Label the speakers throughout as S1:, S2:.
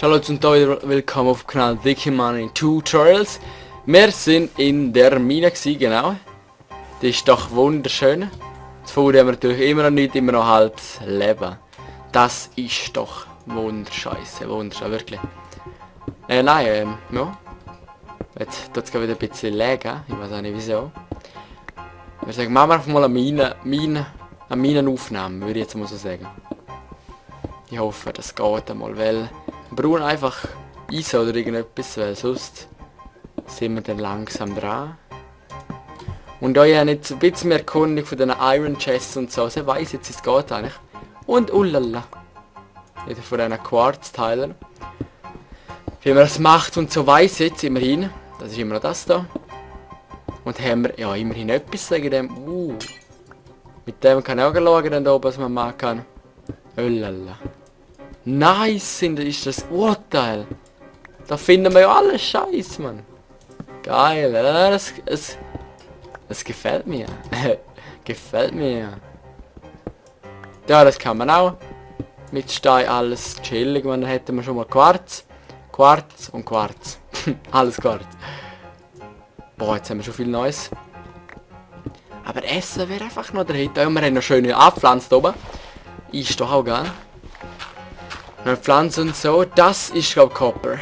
S1: Hallo und wieder willkommen auf dem Kanal Dicky Money Tutorials. Wir sind in der Mine gewesen, genau. Die ist doch wunderschön. Zuvor haben wir natürlich immer noch nicht, immer noch halbes Leben. Das ist doch wunderscheiße, wunderschön, wirklich. Nein, ja. Jetzt tut es wieder ein bisschen lägen, ich weiß auch nicht wieso. Ich würde sagen, machen wir einfach mal eine Minenaufnahme, würde ich jetzt mal so sagen. Ich hoffe, das geht einmal, weil wir brauchen einfach Eis oder irgendetwas, weil sonst sind wir dann langsam dran. Und da ich ja nicht so ein bisschen mehr erkundig von den Iron Chests und so, also weiss jetzt, wie es geht eigentlich. Und ulala. Wieder von diesen Quarzteilern. Wie man das macht und so weiss jetzt immerhin. Das ist immer noch das da. Und haben wir ja immerhin etwas wegen dem. Mit dem kann ich auch schauen, dann oben, was man machen kann. Ulala. Nice ist das Urteil. Da finden wir ja alles Scheiß, Mann. Geil, das gefällt mir. Gefällt mir. Ja, das kann man auch. Mit Stein alles chillig, man hätte man schon mal Quarz. Quarz und Quarz. Alles Quarz. Boah, jetzt haben wir schon viel Neues. Aber Essen wäre einfach noch der Hit. Ja, wir haben noch schöne abpflanzt oben. Ist doch auch geil. Noch Pflanzen und so. Das ist glaube ich Copper.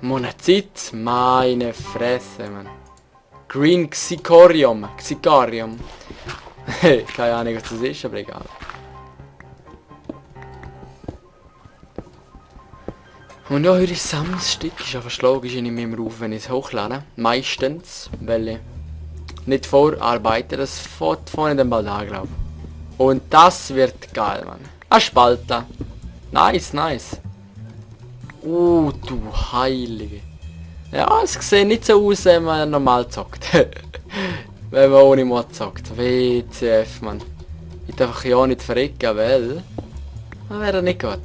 S1: Monazit. Meine Fresse, man. Green Xicorium. Xicarium. Keine Ahnung was das ist, aber egal. Und ja, heute ist Samstag, ist einfach logisch, ich nehme immer auf, wenn ich es hochlade. Meistens, weil ich nicht vorarbeite, das fährt vorne dann bald an, glaube ich. Und das wird geil, Mann. Ein Spalter. Nice, nice. Du Heilige. Ja, es sieht nicht so aus, wenn man normal zockt. Wenn man ohne Mod zockt. WTF, Mann. Ich darf einfach ja nicht verrecken, weil... dann wäre nicht gut.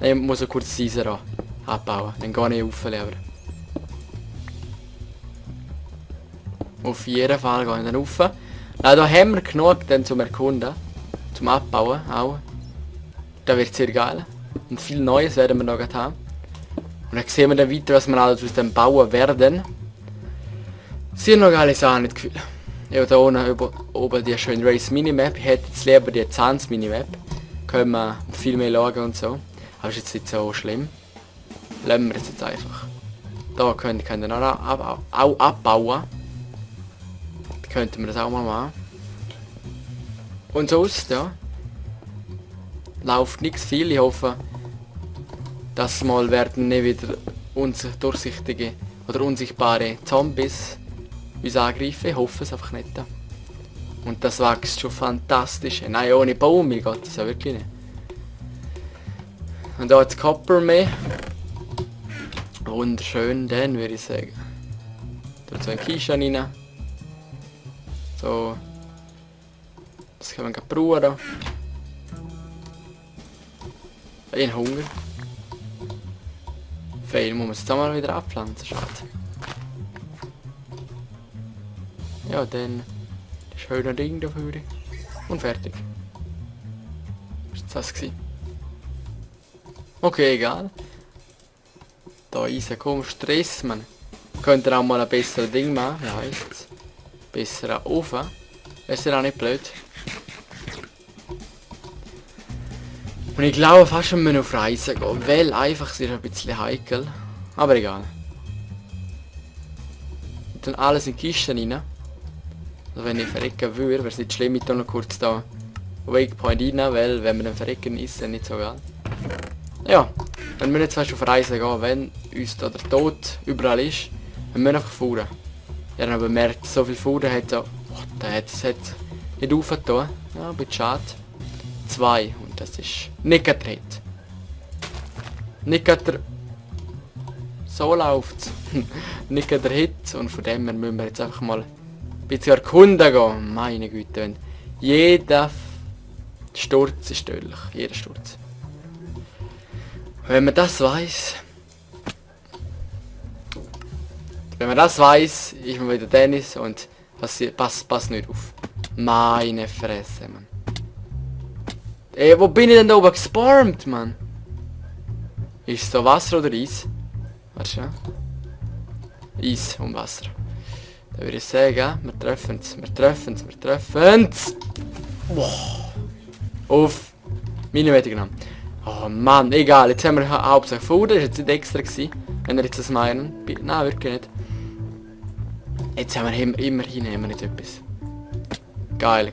S1: Ich muss so kurz Caesar abbauen. Dann gehe ich rauf, aber... Auf jeden Fall gehe ich dann rauf. Na, da haben wir genug dann zum Erkunden. Zum Abbauen auch. Da wird sehr geil. Und viel Neues werden wir noch haben. Und dann sehen wir dann weiter, was wir alles aus dem bauen werden. Sind noch geile Sachen, nicht Gefühl. Ja, da unten oben die schöne Race Minimap. Ich hätte jetzt lieber die Zahns Minimap. Können wir viel mehr schauen und so. Aber ist jetzt nicht so schlimm. Lassen wir es jetzt einfach. Da können wir auch abbauen. Könnten wir das auch mal machen. Und sonst, ja. Läuft nichts viel. Ich hoffe, dass mal werden nicht wieder unsere durchsichtige oder unsichtbare Zombies uns angreifen. Ich hoffe es einfach nicht. Und das wächst schon fantastisch. Nein, ohne Baum geht das ja wirklich nicht. Und da jetzt Copper mehr. Wunderschön, dann würde ich sagen. Da so ein Kiste rein. So. Das kann man gerade brauchen. Ein Hunger. Fail muss man es dann mal wieder abpflanzen, schade. Ja, dann schöner Ding dafür. Und fertig. Ist das gewesen? Okay, egal. Da ist ja kaum Stress, man. Könnte auch mal ein besseres Ding machen, wie heisst's? Besserer Ofen. Das ist ja auch nicht blöd. Und ich glaube fast schon wir auf Reisen gehen, weil einfach es ist ein bisschen heikel. Aber egal. Und dann alles in die Kiste rein. Also wenn ich verrecken würde, wäre es nicht schlimm, ich tue noch kurz da Wakepoint rein, weil wenn wir dann verrecken ist es nicht so geil. Ja, wenn wir jetzt fast auf Reisen gehen, wenn uns da der Tod überall ist, dann müssen wir einfach fahren. Ja, dann bemerkt, so viel Fuhren hat so... der hat es nicht aufgetan. Ja, ein bisschen schade. 2 und das ist nicht gedreht. Nicht der... So läuft's. Nicht der Hit und von dem her müssen wir jetzt einfach mal ein bisschen erkunden gehen. Meine Güte, wenn jeder Sturz ist tödlich. Jeder Sturz. Wenn man das weiß, ist man wieder Dennis und Pass nicht auf. Meine Fresse, Mann. Ey, wo bin ich denn da oben gespawnt, Mann? Ist es da Wasser oder Eis? Warte schon. Eis und Wasser. Da würde ich sagen, wir treffen's. Boah. Auf Millimeter genommen. Oh Mann, egal, jetzt haben wir hauptsächlich Food, das war jetzt nicht extra gewesen, wenn ihr jetzt das meinen. Nein, wirklich nicht. Jetzt haben wir immerhin nicht etwas. Geil.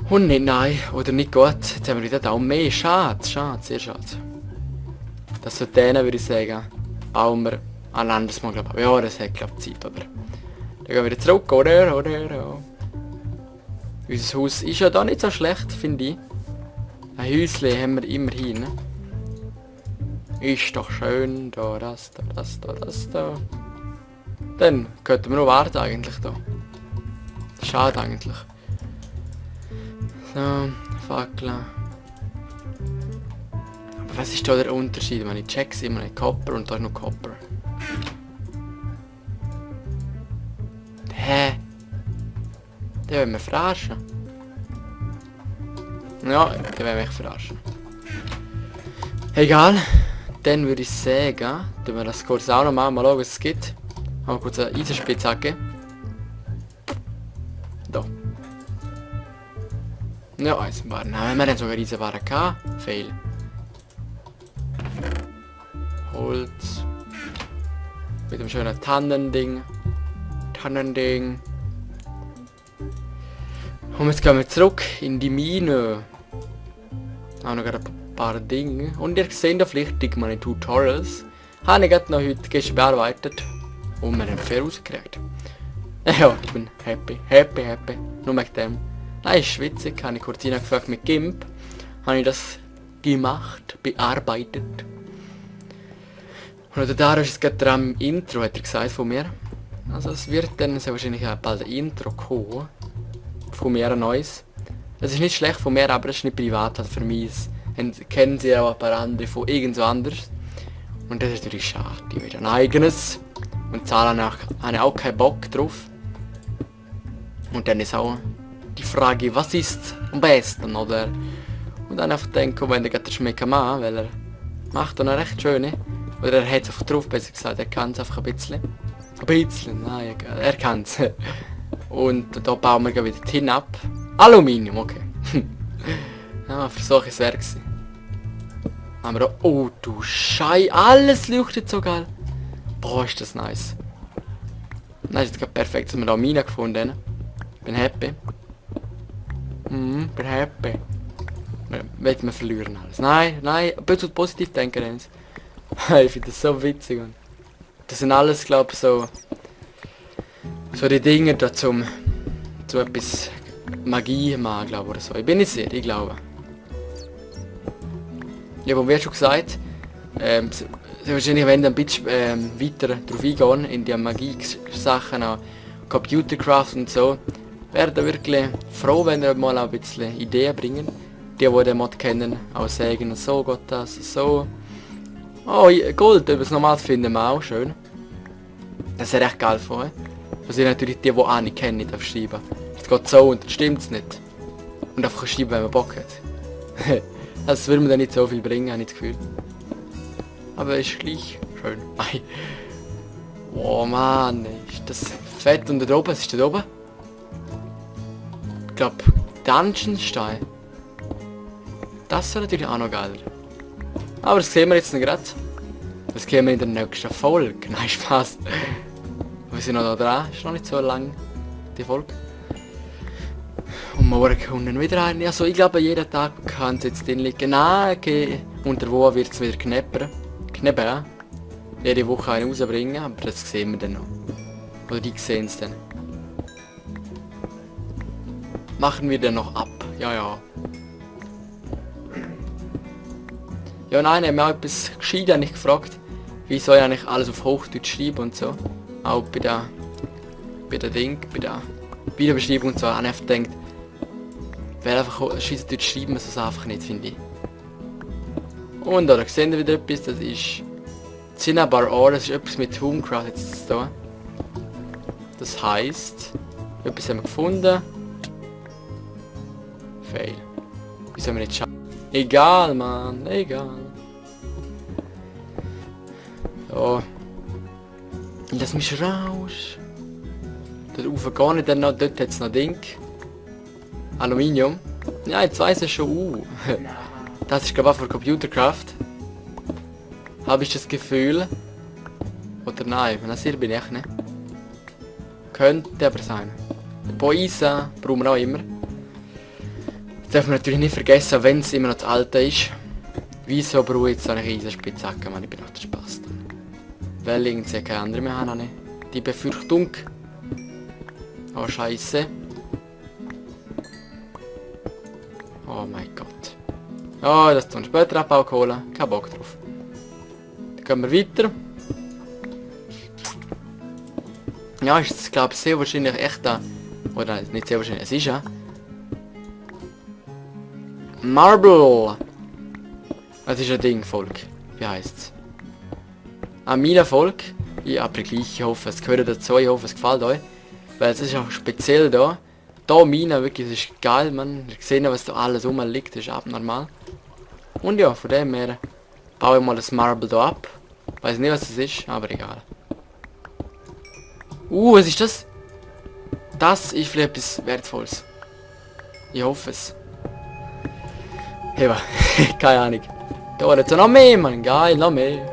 S1: Und nicht nein, oder nicht gut. Jetzt haben wir wieder da mehr. Schade, sehr schade. Das für denen würde ich sagen, bauen wir ein anderes Mal, glaube ich. Ja, das hat glaube ich Zeit, oder? Dann gehen wir wieder zurück, oder? Unser Haus ist ja da nicht so schlecht, finde ich. Ein Häuschen haben wir immerhin. Ist doch schön, das. Dann könnten wir noch warten eigentlich da. Schade eigentlich. So, Fackel. Aber was ist da der Unterschied? Ich check's immer nicht. Copper und da ist noch Copper. Hä? Der will mich verarschen. Ja, der will mich verarschen. Egal. Dann würde ich sagen, tun wir das kurz auch noch mal schauen, was es gibt. Haben wir kurz eine Eisenspitzhacke. Da. Ja, Eisenbahn. Nein, wir haben sogar Eisenbahn gehabt. Fail. Holz. Mit dem schönen Tannending. Und jetzt gehen wir zurück in die Mine. Auch noch ein paar Dinge. Und ihr seht da vielleicht meine Tutorials. Habe ich gerade noch heute gestern bearbeitet. Und wir haben viel rausgekriegt. Ja, ich bin happy. Nur mit dem. Nein, ist witzig. Habe ich kurz gefragt mit GIMP. Habe ich das gemacht, bearbeitet. Und da ist es gerade dran im Intro, hat er gesagt von mir. Also es wird dann sehr wahrscheinlich auch bald ein Intro kommen. Von mir ein neues. Es ist nicht schlecht von mir, aber es ist nicht privat, also für mich kennen sie auch ein paar andere von irgendwo anders. Und das ist natürlich schade, die wieder ein eigenes. Und zahlen habe ich auch keinen Bock drauf. Und dann ist auch die Frage, was ist am besten, oder? Und dann einfach denken, wenn der gerade schmeckt Mann, weil er macht dann eine recht schöne. Oder er hat es einfach drauf, besser gesagt, er kann es einfach ein bisschen. Nein, egal, er kann es. Und da bauen wir wieder die Tin ab. Aluminium, okay. Ja, Versuch ist wert gewesen. Aber da, oh du Schei, alles leuchtet so geil. Boah, ist das nice. Nein, ist jetzt perfekt, dass wir da Mine gefunden haben. Bin happy. Bin happy. Wollen wir verlieren alles. Nein, ein bisschen positiv denken, Dennis. Ich finde das so witzig. Und das sind alles, glaube ich, so die Dinge da zum etwas Magie machen, glaube ich, oder so. Ich bin nicht sicher, ich glaube. Ja, aber wie schon gesagt, wahrscheinlich wenn wir ein bisschen weiter drauf eingehen, in die Magie-Sachen, auch Computercraft und so, wäre da wirklich froh, wenn ihr mal ein bisschen Ideen bringen. Die den Mod kennen, auch sagen, so geht das, so. Oh, Gold, das normal finden wir auch schön. Das ist recht geil von. Das sind natürlich die auch nicht kennen, nicht schreiben. Es geht so und dann stimmt es nicht. Und einfach schreiben, wenn man Bock hat. Das würde mir dann nicht so viel bringen, habe ich das Gefühl. Aber ist gleich schön. Oh Mann, ist das fett. Und da oben, was ist da oben? Ich glaube, Dungeonstein. Das wäre natürlich auch noch geiler. Aber das sehen wir jetzt nicht gerade. Das sehen wir in der nächsten Folge. Nein, Spaß. Wir sind noch da dran. Ist noch nicht so lang, die Folge. Und morgen kommen wieder rein. Also ich glaube, jeden Tag kann es jetzt drin liegen. Nein, okay. Unter wo wird es wieder knappen. Ja. Jede Woche einen rausbringen, aber das sehen wir dann noch. Oder die sehen es dann. Machen wir dann noch ab. Ja. Ja, nein, ich habe auch etwas gescheit nicht gefragt. Wie soll ich eigentlich alles auf Hochdeutsch schreiben und so. Auch bei der Videobeschreibung und so. Ich habe gedacht, wer einfach Schweizerdeutsch schreiben muss, das einfach nicht, finde ich. Und da sehen wir wieder etwas, das ist Cinnabar Ore, das ist etwas mit Homecraft jetzt da. Das heisst, etwas haben wir gefunden. Fail. Wie sollen wir jetzt schauen? Egal, Mann. Egal. So. Lass mich raus. Dort rauf gar nicht, dann noch, dort hat es noch Ding. Aluminium. Ja, jetzt weiss ich schon. Das ist glaube ich von Computercraft. Habe ich das Gefühl. Oder nein, na sicher bin ich nicht. Könnte aber sein. Eisen brauchen wir auch immer. Das darf man natürlich nicht vergessen, wenn es immer noch das alte ist. Wieso brauche ich jetzt so eine Eisenspitzhacke, wenn ich bin noch der Spaß. Weil irgendwie keine andere mehr haben, nicht. Die Befürchtung. Oh Scheiße. Oh mein Gott. Oh, das tun wir später Abbau holen. Kein Bock drauf. Dann gehen wir weiter. Ja, ist glaube ich sehr wahrscheinlich echt da. Oder nicht sehr wahrscheinlich, es ist ja. Marble. Das ist ein Ding, Volk. Wie heisst's? Ein Minenvolk. Ja, aber gleich, ich hoffe, es gehört dazu, ich hoffe, es gefällt euch. Weil es ist auch speziell da. Da Minen, wirklich, das ist geil, man. Ihr seht, was da alles rumliegt, das ist abnormal. Und ja, von dem her baue ich mal das Marble da ab. Weiß nicht, was das ist, aber egal. Was ist das? Das ist vielleicht etwas Wertvolles. Ich hoffe es. Ja, keine Ahnung. Da hat jetzt noch mehr, man. Geil, noch mehr.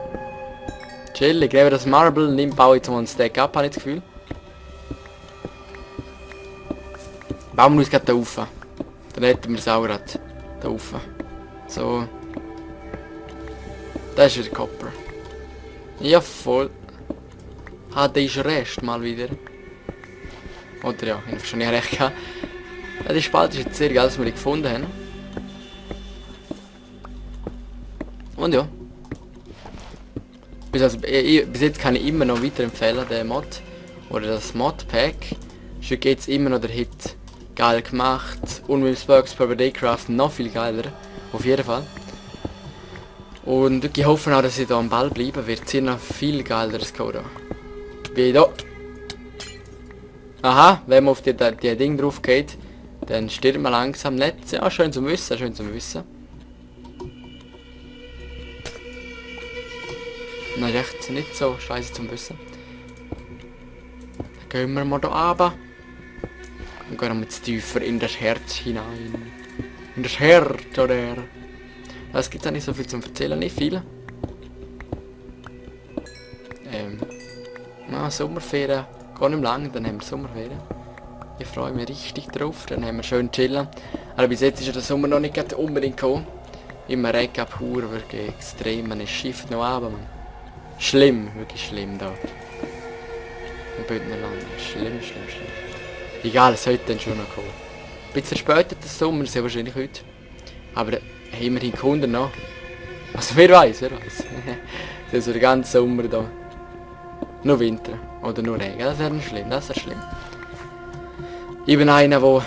S1: Chillig, nehmen wir das Marble, baue ich jetzt mal einen Stack ab, habe ich das Gefühl. Bauen wir uns gerade da rauf. Dann hätten wir es auch gerade da rauf. So. Das ist wieder Copper. Ja, voll. Ah, der ist Rest mal wieder. Oder ja, ich habe schon nicht recht gehabt. Ja, die Spalte ist jetzt sehr geil, dass wir die gefunden haben. Und ja. Bis jetzt kann ich immer noch weiterempfehlen, den Mod. Oder das Modpack. Schon geht's immer noch der Hit. Geil gemacht. Und mit Sparks per Daycraft noch viel geiler. Auf jeden Fall. Und ich hoffe auch, dass ich da am Ball bleiben wird. Hier noch viel geileres Code. Wie da. Aha, wenn man auf die Ding drauf geht, dann stirbt man langsam nicht. Ja, schön zu wissen, schön zu wissen. Das ist echt nicht so scheiße zum Wissen. Dann gehen wir mal da runter. Und gehen wir jetzt tiefer in das Herz hinein. In das Herz, oder? Es gibt auch nicht so viel zum Erzählen, nicht viel. Sommerferien. Gar nicht lang, dann haben wir Sommerferien. Ich freue mich richtig drauf, dann haben wir schön chillen. Aber bis jetzt ist ja der Sommer noch nicht unbedingt gekommen. Immer Regen ab Hur, wirklich extrem, man schifft noch ab, man. Schlimm, wirklich schlimm da. Im Bündnerland. Schlimm, schlimm, schlimm. Egal, es sollte dann schon noch kommen. Ein bisschen verspätet der Sommer, sehr wahrscheinlich heute. Aber immerhin Kunden noch. Also wer weiß, wer weiß. Das ist der ganze Sommer da. Nur Winter. Oder nur Regen. Das wäre schlimm, das wäre schlimm. Ich bin einer, der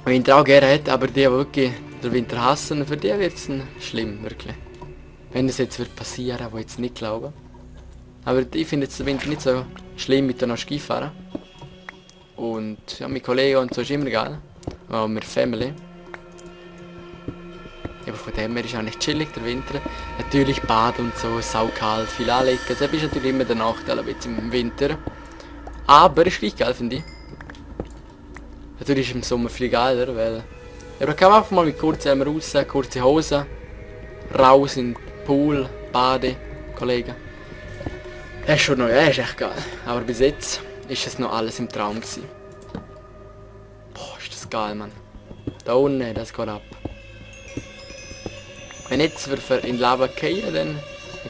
S1: Winter auch gerne hat, aber die, die wirklich den Winter hassen, für die wird es schlimm, wirklich. Wenn das jetzt wird passieren, wo ich jetzt nicht glaube. Aber ich finde jetzt den Winter nicht so schlimm mit der Ski fahren. Und ja, mit Kollegen und so ist immer geil. Auch mit Family. Aber von dem her ist auch nicht chillig der Winter. Natürlich Bad und so, saukalt, viel anlegen. Das ist natürlich immer der Nachteil ein bisschen im Winter. Aber ist gleich geil, finde ich. Natürlich ist im Sommer viel geiler, weil... Ja, da kann man einfach mal mit kurzen raus, kurze Hosen. Raus in den Pool, Bade, Kollegen. Das ist schon noch, ja, ist echt geil. Aber bis jetzt ist es noch alles im Traum gewesen. Boah, ist das geil, Mann. Da unten, das geht ab. Wenn jetzt wir in Lava fallen, dann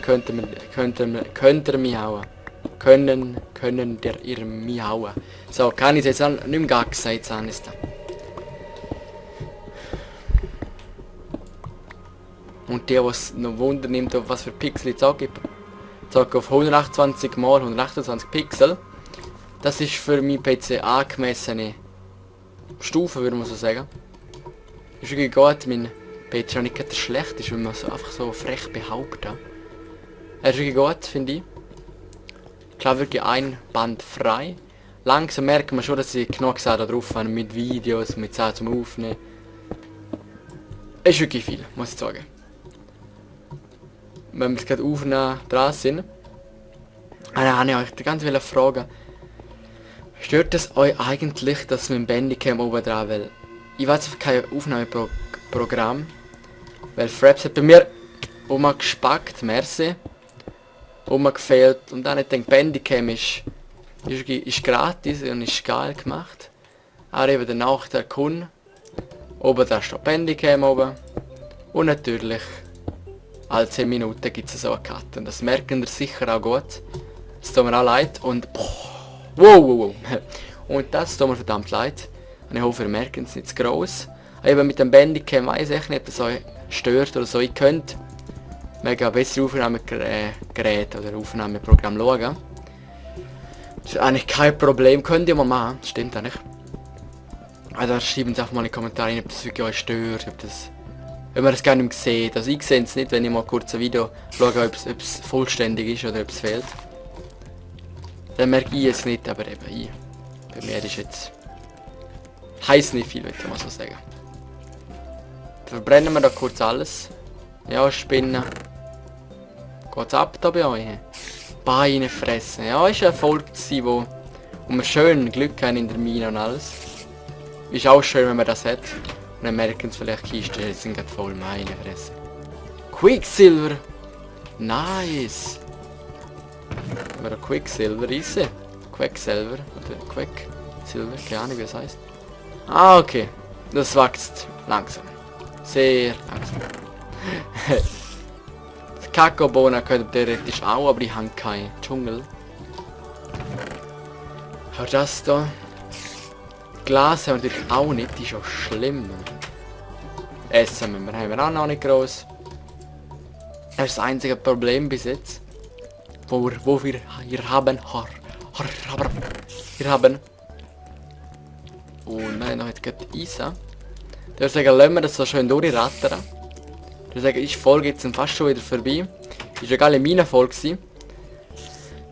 S1: könnt ihr mich hauen. Können ihr mich hauen. So, kann ich jetzt nicht mehr gar gesagt sagen, ist da. Und der, was noch Wunder nimmt, auf was für Pixel ich sage, sage auf 128 x 128 Pixel. Das ist für mein PC angemessene Stufe, würde man so sagen. Ist wirklich gut, mein PC ist auch nicht gerade schlecht, ist, wenn man so einfach so frech behauptet. Er ist wirklich gut, finde ich. Klar, wirklich ein Band frei. langsam merkt man schon, dass ich genug Zeit da drauf habe mit Videos, mit Zeit zum Aufnehmen. Ist wirklich viel, muss ich sagen. Wenn wir es gerade aufnehmen dran sind. Dann habe ich euch die ganze Welt fragen. Stört es euch eigentlich, dass mit dem Bandicam oben dran will? Ich weiß einfach kein Aufnahmeprogramm. Weil Fraps hat bei mir Oma gespackt, merci. Oma gefehlt. Und dann hat ich gedacht, Bandicam ist gratis und ist geil gemacht. Aber eben der Nachteil kommt. Oben da steht Bandicam oben. Und natürlich alle 10 Minuten gibt es so eine Cut. Und das merken wir sicher auch gut. Das tut mir auch leid. Und wow. Und das tut mir verdammt leid. Und ich hoffe, ihr merkt es nicht zu gross. Aber eben mit dem Bandicam weiß ich nicht, ob das euch stört oder so. Ihr könnt mega bessere Aufnahmegeräte oder Aufnahmeprogramm schauen. Das ist eigentlich kein Problem. Könnt ihr mal machen. Das stimmt eigentlich. Also schreibt uns einfach mal in die Kommentare rein, ob das wirklich euch stört, ob man das gar nicht mehr sieht. Also ich sehe es nicht, wenn ich mal kurz ein Video schaue, ob es vollständig ist oder ob es fehlt. Dann merke ich es nicht, aber eben ich. Bei mir ist jetzt... Heißt nicht viel, würde ich mal so sagen. Verbrennen wir da kurz alles. Ja, Spinnen. Geht's ab da bei euch? Beine fressen. Ja, ist ein Erfolg gewesen, wo wir schön Glück haben in der Mine und alles. Ist auch schön, wenn man das hat. Und dann merken es vielleicht, Kisten sind gerade voll Meine fressen. Quicksilver! Nice! Wenn wir da Quicksilver essen. Quacksilver oder Quacksilver, keine Ahnung wie es heißt. Ah, okay. Das wächst langsam. Sehr langsam. Das Kakaobohnen könnte theoretisch auch, aber ich habe keinen Dschungel. Aber das da. Glas haben wir natürlich auch nicht, die ist schon schlimm. Essen müssen wir, haben wir auch noch nicht groß. Das ist das einzige Problem bis jetzt. Wo wir hier haben. Hier haben. Und wir haben noch jetzt gerade Eisen. Ich würde sagen, lassen wir das so schön durchrattern. Ich würde sagen, ich Folge jetzt fast schon wieder vorbei. Ist eine geile Mine-Folge.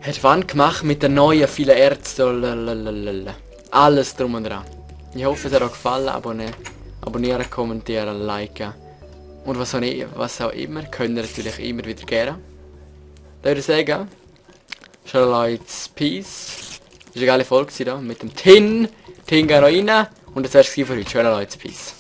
S1: Hat Wand gemacht mit den neuen vielen Erzen. Alles drum und dran. Ich hoffe, es hat euch gefallen. Abonnieren, kommentieren, liken. Und was auch immer. Könnt ihr natürlich immer wieder gerne. Da würde ich sagen, schon Leute, Peace. Das war eine geile Folge da mit dem Tin. Tin geht noch rein. Und das wär's für heute. Schöne Leute, Peace.